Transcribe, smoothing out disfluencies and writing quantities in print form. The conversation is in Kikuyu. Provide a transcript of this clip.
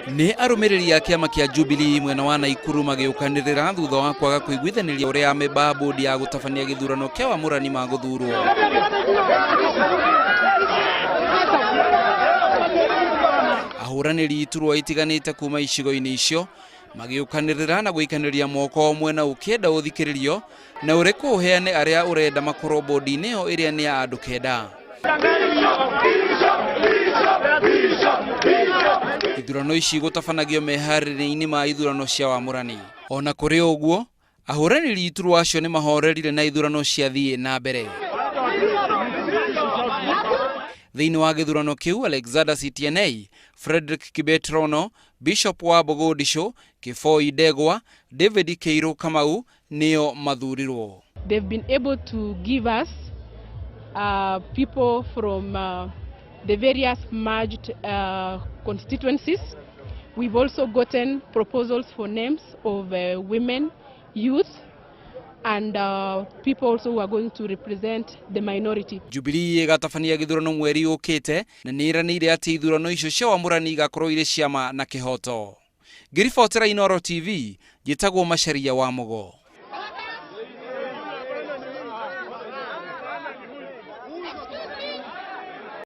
Nĩ arũmĩrĩri a kĩama kĩa Jubilee mwena wa Naikuru magĩũkanĩrĩra thutha wa kwaga kũiguithanĩria ũrĩa amemba a bodi ya gũtabania gĩthurano kĩa wamũrani magũthurwo. Ahũranĩri iturwa itiganĩte kuma icigo-inĩ icio magĩũkanĩrĩra na gũikanĩria moko o mwena ũkĩenda ũthikĩrĩrio na ũrĩkũ ũheane arĩa ũrenda makorwo bodi-inĩ ĩyo ĩrĩa nĩ ya andũ kenda. Ithurano ici gũtabanagio meharĩria-inĩ ma ithurano cia wamũrani. Ona kũrĩ ũguo, ahũranĩri iturwa acio nĩ mahorerire na ithurano ciathiĩ na mbere. Thĩinĩ wa gĩthurano kĩu, Alexander Sitienei, Fredrick Kibet Rono, Bishop wa Bogodisho, Kĩboi Ndegwa, David Kĩirũ Kamau nĩo mathurirwo. They've been able to give us people from the various merged constituencies. We've also gotten proposals for names of women, youth, and people also who are going to represent the minority. Jubilee ĩgatabania gĩthurano mweri ũkĩte na nĩ ĩranĩire atĩ ithurano icio cia wamũrani igakorwo irĩ ciama na kĩhoto. Ngĩribotera Inooro TV, njĩtagwo Macharia wa Mũgo.